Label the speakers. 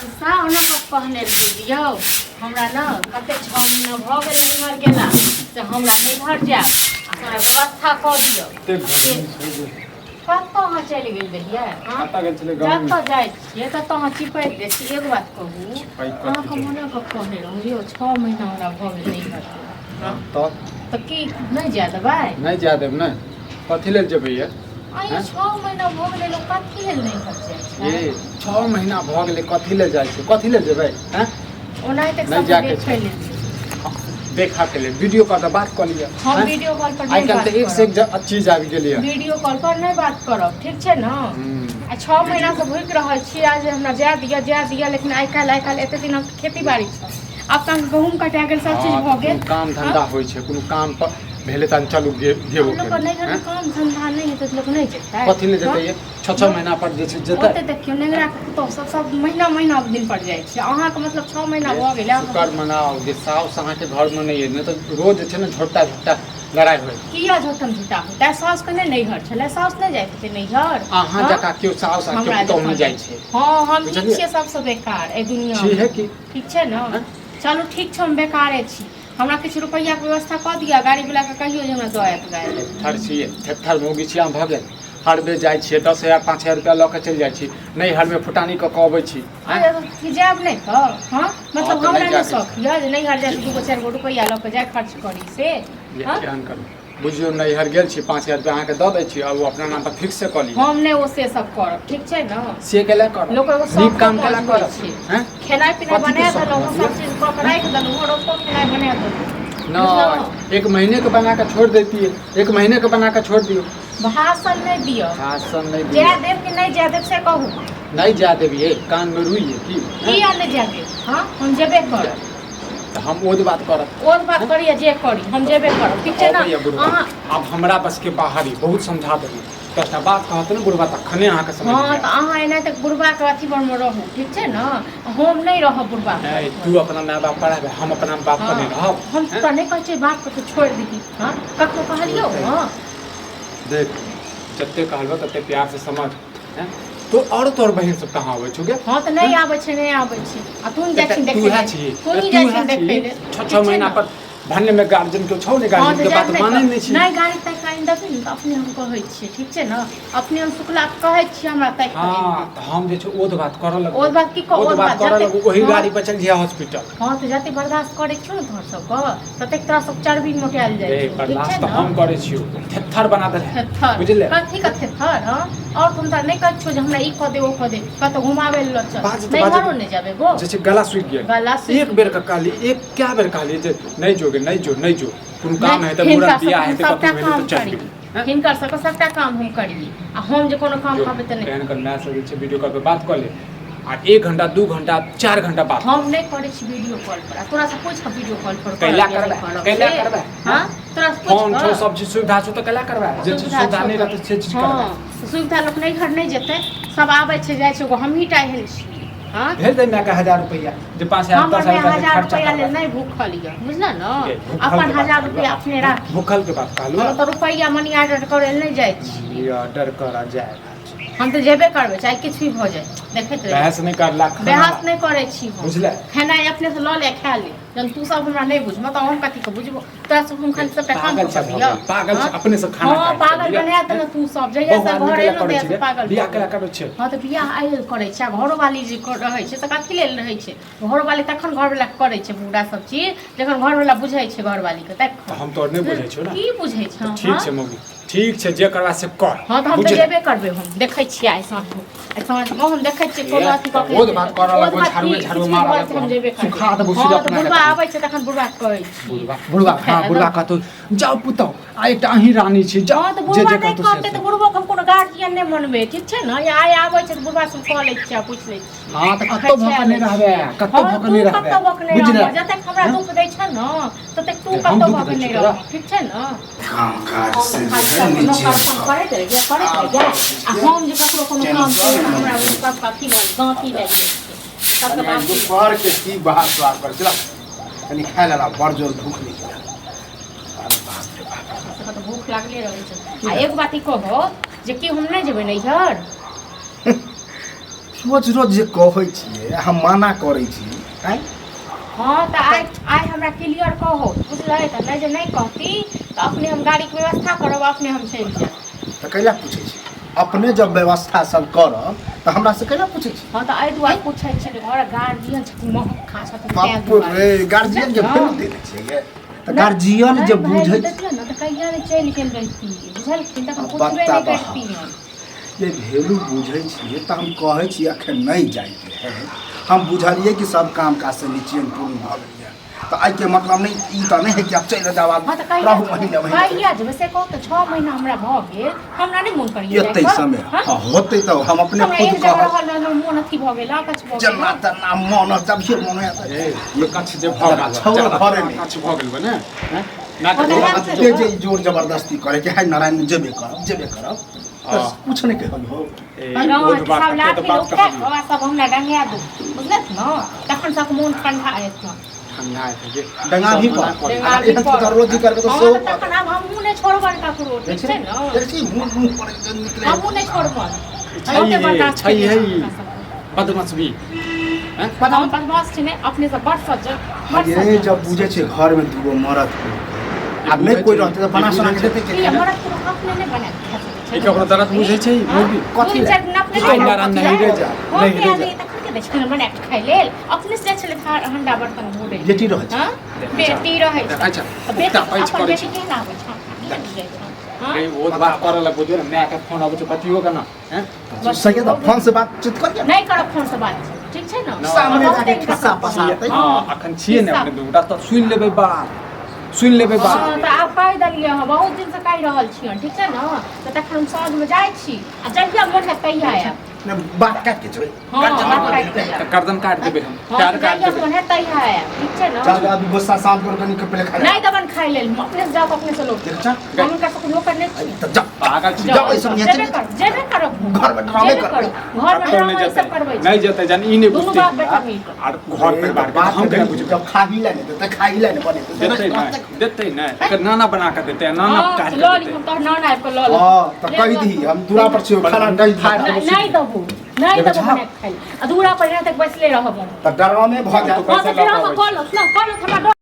Speaker 1: खिस्सा ओना कऽ कहने रहियै यौ, हमरा ने कते 6 महीना भऽ गेल नैहर गेला से, हमरा नैहर जायब आ हमरा व्यवस्था कऽ दियौ।
Speaker 2: कतेक गर्मी छै जे।
Speaker 1: कतऽ अहाँ चलि गेल रहियै? हँ?
Speaker 2: कतऽ गेल छलै गाँवमे?
Speaker 1: जतऽ जाइ छियै ततऽ अहाँ चिपकि जाइ छी। एगो बात कहू?
Speaker 2: चिपकि कथी
Speaker 1: अहाँके
Speaker 2: जाइ?
Speaker 1: मना कऽ कहने रहूँ यौ, 6 महीना हमरा भऽ गेल नैहर गेला।
Speaker 2: हँ, तऽ
Speaker 1: तऽ की नहि जाय देबै?
Speaker 2: नहि जाय देब। नहि, कथी लेल जेबै ये?
Speaker 1: आइयो 6 महीना भऽ गेलै, लोक कथी लेल नैहर जाइ छै?
Speaker 2: ये 6 महीना भऽ गेलै, कथी लेल जाइ छै? कथी लेल जेबै? हैं?
Speaker 1: ओनाहिते
Speaker 2: नहि
Speaker 1: सब
Speaker 2: जाके
Speaker 1: देखै
Speaker 2: छै।
Speaker 1: लेल।
Speaker 2: देखा के लेल वीडियो कॉल पर बात कऽ लिअ।
Speaker 1: हम
Speaker 2: हैं?
Speaker 1: वीडियो कॉल पर
Speaker 2: आइ
Speaker 1: नहि
Speaker 2: काल्हि
Speaker 1: बात
Speaker 2: तऽ एक से एक
Speaker 1: करब।
Speaker 2: चीज आबि गेल यऽ।
Speaker 1: वीडियो कॉल पर नहि बात करब, ठीक छै ने?
Speaker 2: हम्म।
Speaker 1: आ 6 महीना से भुकि रहल छी आ जे हमरा जाय दिअ, जाय दिअ, लेकिन आइ काल्हि, आइ काल्हि एते दिन खेती बाड़ी छै, आब तऽ अहाँके गहूँम कटा गेल, सब चीज
Speaker 2: हँ,
Speaker 1: भऽ गेल।
Speaker 2: कोनो काम धंधा होइ छै, कोनो काम पर भेलै तहन चलू गेबो
Speaker 1: लोक
Speaker 2: केलहुँ,
Speaker 1: नहि घर
Speaker 2: हैं?
Speaker 1: काम धंधा नहि हेतै तऽ लोक नहि जेतै?
Speaker 2: कथी लए जेतै ये? 6 6 महीना पर जे छै जेतै?
Speaker 1: ओते देखियौ, नेंगरा के पुतहु सब सब महीना महीना दिन पर जाइ छै। अहाँके मतलब 6 महीना भऽ गेल अहाँके।
Speaker 2: शुक्र मनाउ जे साउस अहाँके घरमे नहि अइ, नहि तऽ रोज जे छै ने झोटा झोटा लड़ाइ होइ।
Speaker 1: किया झोटम झोटा होतै? साउस के नहि नैहर छलै? साउस नहि जाइत हेतै नैहर?
Speaker 2: अहाँ
Speaker 1: हँ?
Speaker 2: जकाँ केओ साउस आ केओ
Speaker 1: हमरा
Speaker 2: पुतहु नहि
Speaker 1: जकाँ
Speaker 2: जाइ छै।
Speaker 1: हँ, हम ही
Speaker 2: बुझलियै?
Speaker 1: छियै सबसँ बेकार एहि दुनिया
Speaker 2: छी
Speaker 1: मे।
Speaker 2: है की?
Speaker 1: ठीक छै ने?
Speaker 2: हँ?
Speaker 1: चलू ठीक छै, हम बेकारे छी। हमरा किछु रुपैआके व्यवस्था कऽ दिअ, गाड़ी वला के कहियौ जे हमरा दऽ आयत गाड़ी।
Speaker 2: थेथर छियै, थेथर मौगी छियै अहाँ भऽ गेल। हर बेर जाइ छियै, 10,000 5,000 रुपया लऽ कऽ चलि जाइ छी, नैहरमे फुटानी कऽ कऽ अबै छी। आँय?
Speaker 1: अरे की जायब नहि तऽ? हँ, मतलब
Speaker 2: तऽ
Speaker 1: हमरा
Speaker 2: नहि
Speaker 1: नहि
Speaker 2: जायके
Speaker 1: शौक यऽ जे नैहर जाय दूगो चारि गो रुपैआ लऽ कऽ जाय, खर्च करी से।
Speaker 2: जे
Speaker 1: हँ?
Speaker 2: एहन करू, बुझियौ नैहर गेल छी, 5,000 रुपया अहाँके दऽ दै छी आ ओ अपना नाम पर फिक्से कऽ लिअ।
Speaker 1: हम नहि ओ से सब करब, ठीक छै ने?
Speaker 2: से केला करब?
Speaker 1: लोक एगो
Speaker 2: नीक
Speaker 1: शौक
Speaker 2: काम केला
Speaker 1: होइ
Speaker 2: करब?
Speaker 1: छै।
Speaker 2: आँय?
Speaker 1: खेनाइ पिनाइ
Speaker 2: कथीके
Speaker 1: बना
Speaker 2: शौक
Speaker 1: देलहुँ,
Speaker 2: रहत
Speaker 1: सब चीज कऽ के राखि देलहुँ, रोको खेनाइ बना देलहुँ।
Speaker 2: नहि, एक महीने के बना कऽ छोड़ि दैतियै, एक महीने के बना कऽ छोड़ि दियौ।
Speaker 1: भाषण नहि दिअ।
Speaker 2: भाषण नहि दियौ।
Speaker 1: जाय देब कि नहि जाय देब से कहू।
Speaker 2: नहि जाय देबियै? कान मे रुइ है की?
Speaker 1: किया नहि जाय देब? हँ, हम जेबे करब।
Speaker 2: तऽ हम ओ बात करब।
Speaker 1: ओ बात करिए, जे करी, हम जेबे करब, ठीक छै ने?
Speaker 2: अबैया बुढ़बा।
Speaker 1: अहाँ
Speaker 2: आब हमरा बस के बाहर ही बहुत समझा देलहुँ, 10टा बात कहत ने बुढ़बा तखने अहाँके समझ
Speaker 1: हँ
Speaker 2: में
Speaker 1: तऽ
Speaker 2: आयत।
Speaker 1: अहाँ एना तऽ बुढ़बाके अथी पर मे रहू, ठीक छै ने? हम नहि रहब बुढ़बाके।
Speaker 2: नहीं, तू अपना माय बाप पर रहबे, हम अपना बाप पर नहीं रहब।
Speaker 1: हम
Speaker 2: हैं?
Speaker 1: तऽ नहि कहै छियै बापके तू छोड़ि दही। हँ, कखनो कहलियौ? हँ।
Speaker 2: देख, जते कहलबो तते प्यार से समझ। हैं? तो और तोहर बहिन सब कहाँ आबै छौ गे?
Speaker 1: हँ, तऽ नहि आबै छै, नहि आबै छै आ तू जाइ छी
Speaker 2: तू
Speaker 1: देखै
Speaker 2: है
Speaker 1: लेल।
Speaker 2: छी
Speaker 1: तू
Speaker 2: तू
Speaker 1: जाइ
Speaker 2: है
Speaker 1: छी देखै
Speaker 2: छी
Speaker 1: लेल।
Speaker 2: 6
Speaker 1: ठीक
Speaker 2: 6
Speaker 1: छै
Speaker 2: महीना
Speaker 1: ने?
Speaker 2: पर भन्ने में गार्जियन के छौ ने?
Speaker 1: हँ,
Speaker 2: गार्जियन
Speaker 1: तऽ
Speaker 2: के
Speaker 1: जायब
Speaker 2: बात
Speaker 1: नहि
Speaker 2: मानै
Speaker 1: तऽ
Speaker 2: नहि छी।
Speaker 1: नहि, गाड़ी ताकि कऽ आनि देबही ने तऽ अपने हम कहै छियै, ठीक छै ने? अपने हम शुक्ला के कहै छियै हमरा ताकि कऽ आनि
Speaker 2: हाँ
Speaker 1: दे।
Speaker 2: तऽ हम जे छै ओध बात करऽ लगबो।
Speaker 1: ओध बात की
Speaker 2: ओध
Speaker 1: ओध
Speaker 2: बात
Speaker 1: बात
Speaker 2: करऽ
Speaker 1: जतेक
Speaker 2: लगबो, ओही
Speaker 1: हँ।
Speaker 2: गाड़ी पर चलि जइहे हॉस्पिटल।
Speaker 1: हँ, तऽ जतेक बर्दाश्त करै छियौ ने तोहर सबके, ततेक तोरा सब चर्बी मोटायल जाइ
Speaker 2: ए
Speaker 1: छौ, ठीक
Speaker 2: बर्दाश्त
Speaker 1: छै
Speaker 2: तऽ
Speaker 1: ने?
Speaker 2: हम करै छियौ, थेथर बना देले।
Speaker 1: थेथर?
Speaker 2: बुझले?
Speaker 1: कथी के थेथर? हँ, आओर तुम तऽ नहि कहै छियौ जे हमरा ई कऽ दे, ओ कऽ दे, कतौ घुमाबै लए लऽ चल।
Speaker 2: बाजैत
Speaker 1: नैहरो
Speaker 2: बाजैत
Speaker 1: नहि जेबै गो।
Speaker 2: जे छै गला सूखि गेल।
Speaker 1: गला सूखि
Speaker 2: एक बेर के कहली, एक कए बेर कहली जे नहि जोगे, नहि जो, नहि जो, कोनो काम
Speaker 1: नहि,
Speaker 2: हेतै, मुड़न
Speaker 1: हिनका
Speaker 2: बियाह
Speaker 1: सबके
Speaker 2: हेतै,
Speaker 1: सबटा
Speaker 2: कतहु भेलै
Speaker 1: काम
Speaker 2: तऽ चलि
Speaker 1: करी।
Speaker 2: गेली। हैं?
Speaker 1: हिनकर सबके सबटा काम हम करियै आ हम जे कोनो काम
Speaker 2: जो
Speaker 1: कहबै तऽ नहि।
Speaker 2: एहन कर, माय से जे छै वीडियो कॉल पर बात कऽ ले आ 1 घंटा, 2 घंटा, 4 घंटा बात।
Speaker 1: हम नहि करै छी वीडियो कॉल पर आ तोरा से पूछि कऽ वीडियो कॉल पर
Speaker 2: कैला
Speaker 1: करब या नहि
Speaker 2: करबै?
Speaker 1: करब
Speaker 2: कैला
Speaker 1: से?
Speaker 2: करबै?
Speaker 1: हँ, तोरा से पूछि
Speaker 2: फोन
Speaker 1: कऽ?
Speaker 2: छौ, सब चीज सुविधा छौ तऽ कैला करबै? जे चीज
Speaker 1: सुविधा
Speaker 2: सुविधा
Speaker 1: छौ
Speaker 2: नहि
Speaker 1: तऽ-
Speaker 2: रहतै से चीज करबै?
Speaker 1: हँ, सुविधा लोक नहि घर नहि जेतै, सब आबै छै जाइ छै, एगो हमही टा एहन छी? हँ।
Speaker 2: भेज दे मायके 1,000 रुपैआ जे 5,000
Speaker 1: हमर
Speaker 2: 10,000
Speaker 1: माय
Speaker 2: रुपैआ
Speaker 1: 1,000
Speaker 2: खर्चा
Speaker 1: रुपैआ लेल
Speaker 2: करबै।
Speaker 1: नहि भूखल यऽ, बुझल ने?
Speaker 2: गे, भूखल
Speaker 1: अपन
Speaker 2: के बात
Speaker 1: 1,000
Speaker 2: कहलु।
Speaker 1: रुपैआ अपने राख।
Speaker 2: भूखल के बात कहलु।
Speaker 1: हम तऽ रुपैआ मनी ऑर्डर करै लए नहि जाइ छी।
Speaker 2: ये ऑर्डर करा जाए।
Speaker 1: हम तऽ जेबे करबै, चाहे किछु भी भऽ जाए, देखैत रही।
Speaker 2: बहस नहि करला खाना।
Speaker 1: बहस नहि करै छी हम।
Speaker 2: बुझले?
Speaker 1: खेनाइ अपने से लऽ ले, खा ले। जहन तू सब हमरा नहि बुझबह तऽ हम कथी के बुझबो? तोरा सब हम खाली सबटा काम
Speaker 2: पागल
Speaker 1: कऽ
Speaker 2: छै
Speaker 1: कऽ
Speaker 2: भऽ
Speaker 1: दिअ।
Speaker 2: गेल, पागल छै,
Speaker 1: हँ?
Speaker 2: अपने से खाना
Speaker 1: हँ,
Speaker 2: खाइ छै,
Speaker 1: पागल
Speaker 2: बियाह-
Speaker 1: बना देलक तू सब जहिया
Speaker 2: बहु
Speaker 1: से
Speaker 2: आदमी
Speaker 1: घर
Speaker 2: केला
Speaker 1: एलहुँ
Speaker 2: करै
Speaker 1: तहिया
Speaker 2: छै
Speaker 1: से
Speaker 2: गे?
Speaker 1: पागल
Speaker 2: बियाह
Speaker 1: भऽ
Speaker 2: केला
Speaker 1: गेल।
Speaker 2: करै छै?
Speaker 1: हँ, तऽ बियाह एहि लेल करै छै आ घरोवाली जे रहै छै तऽ कथी लेल रहै छै घरोवाली? तखन घरवला करै छै पूरा सब चीज, जखन घरवला बुझै छै घरवालीके तखन।
Speaker 2: तऽ हम तोहर नहि बुझै छियौ ने?
Speaker 1: की बुझै छै?
Speaker 2: तऽ ठीक छै मम्मी, ठीक छै, जे करबा से कर।
Speaker 1: हँ, तऽ हम तऽ
Speaker 2: बुझली?
Speaker 1: जेबे करबै। हम देखै छियै आइ साँझमे, आइ साँझमे हम देखै छियै कोनो अथी कऽ के।
Speaker 2: ओ तऽ बात करऽ
Speaker 1: ओ
Speaker 2: लगबो,
Speaker 1: बात
Speaker 2: झाड़ुए
Speaker 1: की,
Speaker 2: झाड़ुए
Speaker 1: किछु भी
Speaker 2: मारऽ
Speaker 1: भऽ जेतै,
Speaker 2: लगबो,
Speaker 1: हम जेबे करबै।
Speaker 2: सुखा देबो
Speaker 1: हँ,
Speaker 2: सीधा
Speaker 1: तऽ
Speaker 2: अपना
Speaker 1: बुढ़बा
Speaker 2: के।
Speaker 1: आबै छै तखन बुढ़बा के कहै छी।
Speaker 2: बुढ़बा, बुढ़बा, हँ, बुढ़बा कहतौ जाउ पुतहु, आ एकटा अहीं रानी छी, जाउ।
Speaker 1: हँ, तऽ
Speaker 2: जे
Speaker 1: बुढ़बा
Speaker 2: जे
Speaker 1: नहि
Speaker 2: कहतौ से
Speaker 1: कहतै तऽ
Speaker 2: से।
Speaker 1: बुढ़बो के हम कोनो गार्जियन नहि मनबै, ठीक छै ने? या आइ आबै छै तऽ बुढ़बा से हम कऽ लै छियै आ पूछि लै छियै।
Speaker 2: हँ, तऽ कतौ भऽ कऽ नहि रहबै, कतौ
Speaker 1: हँ,
Speaker 2: भऽ कऽ
Speaker 1: तू
Speaker 2: नहि रहबै।
Speaker 1: कतौ भऽ कऽ नहि
Speaker 2: बुझले?
Speaker 1: रहबह। जतेक हमरा
Speaker 2: हँ?
Speaker 1: दुःख दै छै ने ततेक तू
Speaker 2: हम
Speaker 1: कतौ
Speaker 2: दुःख
Speaker 1: भऽ
Speaker 2: दै
Speaker 1: कऽ नहि
Speaker 2: छियौ तोरा?
Speaker 1: रहबह, ठीक छै ने?
Speaker 3: काम काज
Speaker 1: हम
Speaker 3: से
Speaker 1: तऽ
Speaker 3: जे
Speaker 1: खाली
Speaker 3: है
Speaker 1: सब
Speaker 3: नीचे
Speaker 1: नौकरपन करैत रहियै, करैत रहियै आ हम जे ककरो कोनो काम करी तऽ हमरा ओहि सबके अथी भऽ दाँती लागि जाइ छै सबके।
Speaker 3: कनि आइ
Speaker 1: दाँती।
Speaker 3: दुपहर के की बात बात कर चला, कनि खाय लेला, बड़ जोर भूख लागि गेल। अरे बाप रे बाप।
Speaker 1: सबके तऽ भूख लागले रहै छै। आ एक बात ई कहो जे कि हम नहि जेबै नैहर?
Speaker 3: रोज रोज जे कहै छियै हम मना करै छी आँय।
Speaker 1: हँ तऽ आइ आइ हमरा क्लियर कहो, बुझलै? तऽ नहि जे नहि कहती तऽ अपने हम गाड़ीके व्यवस्था करब, अपने हम चलि जायब।
Speaker 3: तऽ कैला पूछै छी? अपने जब व्यवस्था सब करब तऽ हमरा से कैला पूछै छी?
Speaker 1: हँ, तऽ एहि दुआरे पूछै छी जे घर गार्जियन छथिन, महक खा छथिन, ताहि
Speaker 3: बाप
Speaker 1: दुआरे।
Speaker 3: रे, गार्जियन के
Speaker 1: हँ।
Speaker 3: फेर देने छियै गे? तऽ गार्जियन जे
Speaker 1: नहि भाइ,
Speaker 3: बुझै
Speaker 1: देखियौ ने तऽ कहिया ने चलि गेल रहिती, बुझलखिन? तखन पुछबे नहि
Speaker 3: बताबह।
Speaker 1: करतियन।
Speaker 3: जे भेलू बुझै छियै तऽ हम कहै छियै एखन नहि जाइके है। हम बुझलियै कि सब काम काज से निचेन पूर्ण भऽ गेलियै, तऽ एहिके मतलब नहि ई तऽ नहि है कि आब चलि जाउ, आब
Speaker 1: हँ तऽ कहिया
Speaker 3: रहू महीना महीना।
Speaker 1: कहिया जेबै से कहू तऽ? 6 महीना हमरा भऽ गेल, हमरा नहि मोन करैए
Speaker 3: एते
Speaker 1: जाइके।
Speaker 3: समय
Speaker 1: हँ?
Speaker 3: हँ, होतै तऽ हम अपने
Speaker 1: हमरा
Speaker 3: खुद
Speaker 1: एक जगह
Speaker 3: कहब।
Speaker 1: रहल रहल मोन अथी भऽ गेल, अकछ भऽ गेल।
Speaker 3: जेना तेना मन जभिए मन हैत।
Speaker 2: ए, ये कच्छ जे भऽ गेल
Speaker 3: छौड़ा घरे नहि।
Speaker 2: कच्छ भऽ गेल बा ने, हैं? ना
Speaker 1: हँ, तऽ
Speaker 2: ककरो
Speaker 1: हम
Speaker 3: एते जे ई जोर जबरदस्ती करे कि हाय नारायण जेबे करब, जेबे करब, तऽ
Speaker 2: हँ।
Speaker 3: कुछ नहि कहल हो।
Speaker 2: ए,
Speaker 1: नहि,
Speaker 2: बहुत बात
Speaker 1: सब
Speaker 2: कते तऽ
Speaker 1: लाठी
Speaker 2: बात
Speaker 1: उठा
Speaker 2: कहलियै।
Speaker 1: कऽ सब हमरा डंगा दू, बुझलक ने? तखन सबके मोन ठंडा हेत।
Speaker 2: ठंडा हेतै जे
Speaker 3: डंगा भी
Speaker 2: सब
Speaker 3: पर
Speaker 2: मना कऽ
Speaker 1: डंगा
Speaker 3: अगर
Speaker 1: भी
Speaker 3: एहन
Speaker 1: पर।
Speaker 3: तऽ रोजी करबै तऽ
Speaker 1: हँ
Speaker 3: सेहो
Speaker 1: तऽ तखन आब हमहूँ नहि छोड़बनि ककरो, ठीक छै ने?
Speaker 3: देखै छी, मुँह मुँह पर जे निकले।
Speaker 1: हमहूँ नहि छोड़बनि।
Speaker 2: छै
Speaker 1: बहुते
Speaker 2: हे,
Speaker 1: बर्दाश्त
Speaker 2: छै
Speaker 1: केने
Speaker 2: हे
Speaker 1: छी
Speaker 2: ई।
Speaker 1: हुनका सबके।
Speaker 2: बदमाशबी हैं?
Speaker 1: हम बदमाश छी नहि, अपने सब बड़ सज्जन, बड़
Speaker 3: ये
Speaker 1: सज्जन।
Speaker 3: जब बुझै छै घरमे दूगो मरद कोइ आब नहि कोइ रहतै तऽ बना सोना के देतै
Speaker 1: की
Speaker 3: के?
Speaker 1: मरद के अपने नहि बना के खा सकै छै?
Speaker 2: ई ककरो दरद बुझै छै मौगी?
Speaker 3: कथी
Speaker 1: दू
Speaker 3: लए?
Speaker 1: चारि दिन अपने
Speaker 2: आइ नारायण
Speaker 1: कथी
Speaker 2: नहीं
Speaker 1: लए?
Speaker 2: रे जा,
Speaker 1: हम
Speaker 2: नहीं
Speaker 1: के
Speaker 2: रे
Speaker 1: आदमी
Speaker 2: जा।
Speaker 1: तखन के दै छलै बना के खाइ लेल? अपने से जाइ छलै हंडा बर्तन घोरै।
Speaker 3: बेटी रहै छै।
Speaker 1: हँ, बेटी रहै छै।
Speaker 2: देखै छै,
Speaker 1: तऽ बेटी
Speaker 2: उकटा पैच
Speaker 1: अपन
Speaker 2: करै
Speaker 1: बेटी
Speaker 2: छै।
Speaker 1: केहन आबै छै? नहि बुझै छै। हँ?
Speaker 2: रे, ओ तऽ बात करऽ लग बुझियौ ने, मायके फोन अबै छै, बतियो के ना, हैं?
Speaker 3: सही तऽ फोन से बातचीत करिए।
Speaker 1: नहि करब फोन से बात, ठीक छै ने?
Speaker 3: सामने
Speaker 1: बहुत
Speaker 3: जाके
Speaker 1: दिन
Speaker 3: खिस्सा पसारतै।
Speaker 2: हँ, अखन छियै ने अपने दू गोटा तऽ सुनि लेबै बात, सुनि लेबै
Speaker 1: हँ
Speaker 2: बात।
Speaker 1: तऽ आब कहि देलियै हँ, बहुत दिनसँ कहि रहल छियनि, ठीक छै ने? तऽ तखन हम साँझमे जाइ छी आ जहिया मोन हैत तहिया आयब।
Speaker 3: नहि, बात काटि के जेबै।
Speaker 1: हँ, बात काटि के
Speaker 2: तऽ
Speaker 1: जायब।
Speaker 2: गर्दन काटि देबै हम।
Speaker 1: हँ,
Speaker 2: पैर
Speaker 1: तऽ
Speaker 2: काटि
Speaker 1: जहिया
Speaker 2: देबै।
Speaker 1: मोन हैत तहिया आयब, ठीक छै ने?
Speaker 3: चल, अभी गुस्सा शांत कर, कनी के पहले खा ले।
Speaker 1: नहि देबनि खाइ लेल, अपने से जाउ, अपने से लोक।
Speaker 3: देख जा।
Speaker 1: हम हुनका सबके नौकर नहि छी।
Speaker 3: तऽ जा।
Speaker 2: पागल छी।
Speaker 1: जाउ,
Speaker 3: जाउ, एहि सब
Speaker 1: जेबे
Speaker 3: निचे।
Speaker 1: करब, जेबे करब।
Speaker 3: घर में ड्रामे
Speaker 1: जेबे
Speaker 3: करबै।
Speaker 1: करब। घर में
Speaker 2: कतौ
Speaker 1: ड्रामा
Speaker 2: नहि
Speaker 1: ई सब करबै
Speaker 2: जेतै,
Speaker 1: छै।
Speaker 2: नहि जेतै, जन ई नहि
Speaker 1: दुनू
Speaker 2: बुझतै
Speaker 1: बाप बेटा मिल कऽ।
Speaker 2: आर घर परिवार के
Speaker 3: बात
Speaker 2: हम केना बुझबै?
Speaker 3: जब खाही ले ने तऽ खाही ले ने बनेतै।
Speaker 2: देतै नहि, देतै नहि, एकर नाना बना कऽ देतै, नाना
Speaker 1: हँ,
Speaker 2: काटि
Speaker 1: लऽ
Speaker 2: कऽ
Speaker 1: ली,
Speaker 2: देतै।
Speaker 1: हम तोहर नाना आबि कऽ लऽ लेब।
Speaker 3: हँ तऽ कहि दी, हम दूरा पर छियौ, खाना कहि दी।
Speaker 1: नहि, नहि देबू, नहि
Speaker 3: देखै
Speaker 1: देबू
Speaker 3: छह?
Speaker 1: बना कऽ खाइ लए। आ दूरा पर यहाँ तक बैसले रहब हम।
Speaker 3: तऽ डरामे भऽ जायत।
Speaker 1: हँ तऽ
Speaker 2: पैसा लऽ कऽ
Speaker 1: ड्रामा
Speaker 2: अबै
Speaker 1: कऽ लौथ ने, कऽ लौथ, हमरा डर